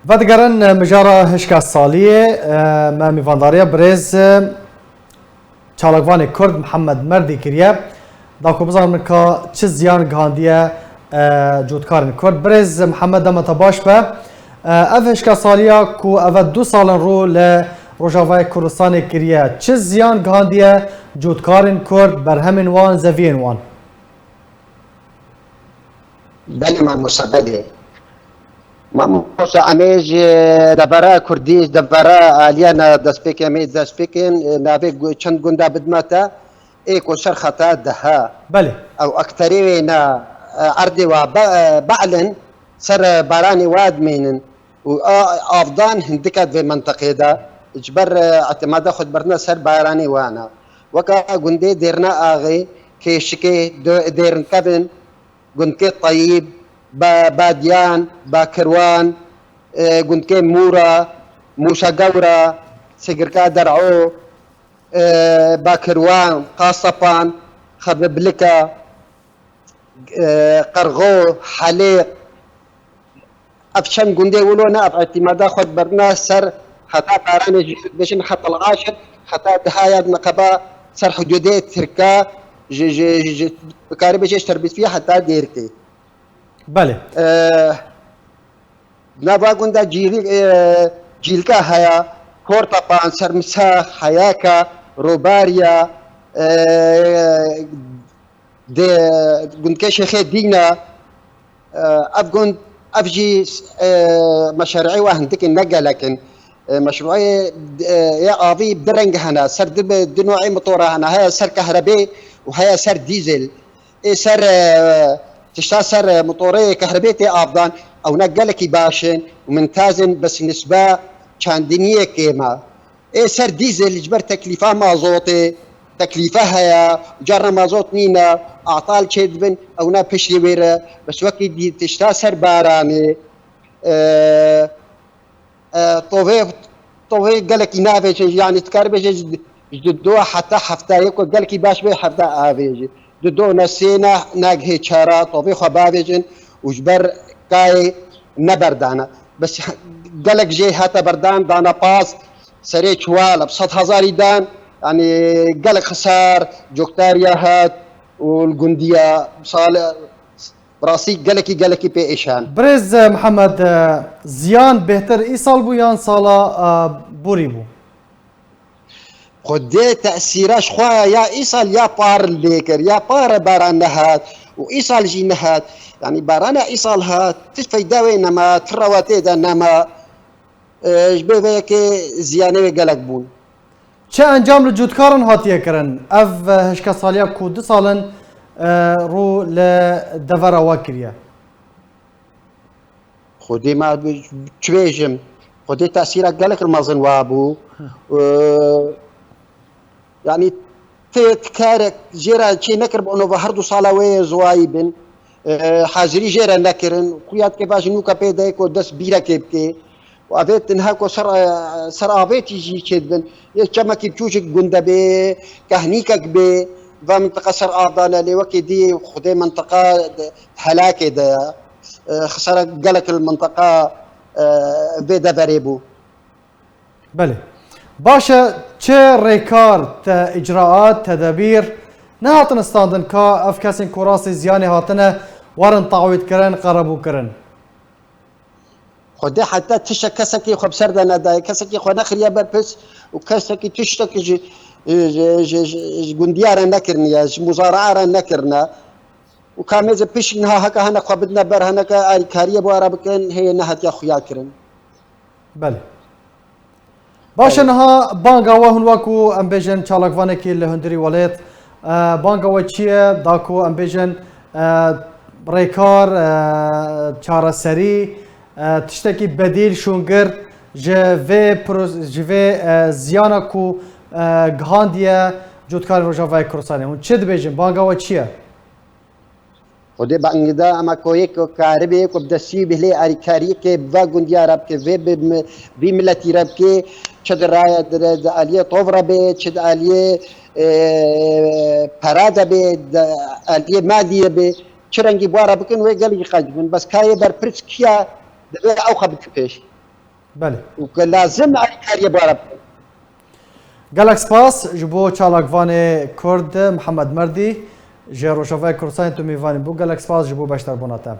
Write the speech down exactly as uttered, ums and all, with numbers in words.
Vedigerin mijara hişka saliyê, e, me mîvandariya birêz, e, çalakvanê Kurd Mihemed Merdî kiriye. Da ku bizanin ka çi ziyan gihandiye, e, cotkarên Kurd. Birêz Mihemed, dema te baş be. E, ev hişka saliya ku eve du sal in rû li Rojavayê Kurdistanê kiriye, çi ziyan gihandiye cotkarên Kurd, berhemên wan, zeviyên wan? Belê mamosta, belê. Mamosta, em ê ji devera Kurdî, devera aliyana destpêkê, em ê destpêkên, e, navê gu-, çend gunda bidme te, ê ku ser xeta deha. Belê. Ew ekterê wê ne, e, erdê wa be-, e, be'lin, ser, e, baranê wa dimênin. Û a-, avdan hindika di vê mintiqê de, ji ber, e, îtimada xwe dibertine ser baranê wan e. Weke gundê Dêrina Axê, Kêşikê, Dê-, Dêrinkevin, gundkê Teyîb, Ba-, Badiyan, Bakirwan, e, gundkê Mûra, Mûşa Gewra, Sigirka Der'o, e, Bakirwan, Qasepan, Xebiblika, e, Qerxo, Helêq, ev çend gundê wilo ne, ev îtimada xwe diberine ser heta baranê jî bêjin heta Aşiq, heta dihaya neqeba ser hududê Tirka, ji, ji, ji, ji, bikarî bêje ji Terbîsfî heta Dêrikê. Belê. E, nava gunda Cîlî-, e, Cîlka heye, Kortapan, Sermisax, Heyaka, Robariya, e, Di gundkê Şêxê Dîna, e, ev gund, ev jî, e, meşarî wa hindikê ne gelek in. E, meşrûê, e, yê avî bi reng hene, ser du, du newê motora hene, heye ser kehrebê û heye ser dîzel. Ê ser, e, tişta ser, e, motorê kehrebê tê avdan, ew ne gelekî baş in û mimtaz in, bes nisbe çandiniyê kêm e. Ê ser dîzel ji ber teklîfa mazotê, teklîfe heye, carna mazot nîne, atal çêdibin, ew ne piştî wê re, bes wekî dî tişta ser baranê, e, e, tovê, tovê gelekî navêjin, yanî tu karî bêje ji, ji du heta heftayê ku gelekî baş bê hefta avêjî. Di do ne sê ne, nagihê çara, tovê xwe bavêjin û ji ber kayê neberdana. Bes gelek jê hate berdan, dana pas, serê çiwal, bi sed hezarî dan, yanî gelek xisar, coktariya hat û li gundiya sal, bi rastî gelekî, gelekî pê êşan. Birêz Mihemed, e, ziyan bêhtir îsal bû yan sala, e, borî bû? Xwedê tesîra ji xwe ya îsal ya par lê kir, ya par baran nehat û îsal jî nehat. Yanî barana îsal hat, ti feyda wê nema, ti rewa tê de nema. E, ji bo vê yekê ziyanê wê gelek bûn. Çi encam li cotkaran hatiye kirin? Ev, e, hişkesaliya ku du sal in, e, rû li devera we kiriye. Xwedê me çi bêjim, Xwedê tesîra gelek mezin wa bû. Ee, yanî tê karek jê re çê nekir, bi onova her du sala wê ziwayî bin. Ee, hazirî jê re nekirin. Xuya dike va ji nûka pê de ku dest bîrekê bike. Û evê tenha ku ser, e, ser avêtî jî çêdibin. Yê çemekî biçûçik gund de bê, kehnîkek bê, va mintiqa ser av dane, lê wekî dî xwedê mintiqa helakê de ye. E, xisara gelek li mintiqa, e, vê deverê bû. Belê. Baş e, çi rêkar, te îcraat, tedebîr nehatin standin ka ev kesên ku rastî ziyanê hatine werin tawîdkirin, qerebûkirin? Xwedê heta tiştek kesekî xwe bi ser de nedaye. Kesekî xwe nexiriye ber pirs û kesekî tiştekî ji, ji, ji, ji, ji gundiya re nekiriniye, ji muzaraa re nekirine. Û kamêze pişk niha heke hene xwe bidine ber, heneke alîkariyê bi we re bikin, heye nehatiye xuya kirin. Belê. Baş e, niha banga we hûn wekû, em bêjin, çalakvanekî li hundirî welêt, e, banga we çi ye? Da ku em bêjin, e, rêkar, e, çareserî, e, tiştekî bedîl, şûngir ji vê pro-, ji vê, e, ziyana ku, e, gihandiye cotkarên Rojavayê Kurdistanê. Hûn çi dibêjin? Banga we çi ye? Xwedê bangida, ema ku yek ku karibê, ku bi destî bihilê alîkariyekê bi va gundiya re bike, vê bi mi-, vî miletî re bike, çi di raya di, di aliyê tov re be, çi di aliyê, e, pera de be, di aliyê madiyê be, çi rengî bi wa re bikin, wê gelekî qenc bin. Bes kayê berpirs kiya, divê ew xwe bike pêş. Belê. û ke lazim alîkariyê bara. Gelek spas ji bo çalakvanê Kurd Mihemed Merdî ji Rojavayê Kurdistanê tu mêvanî bû. Gelek spas ji bo beşdarbûna te.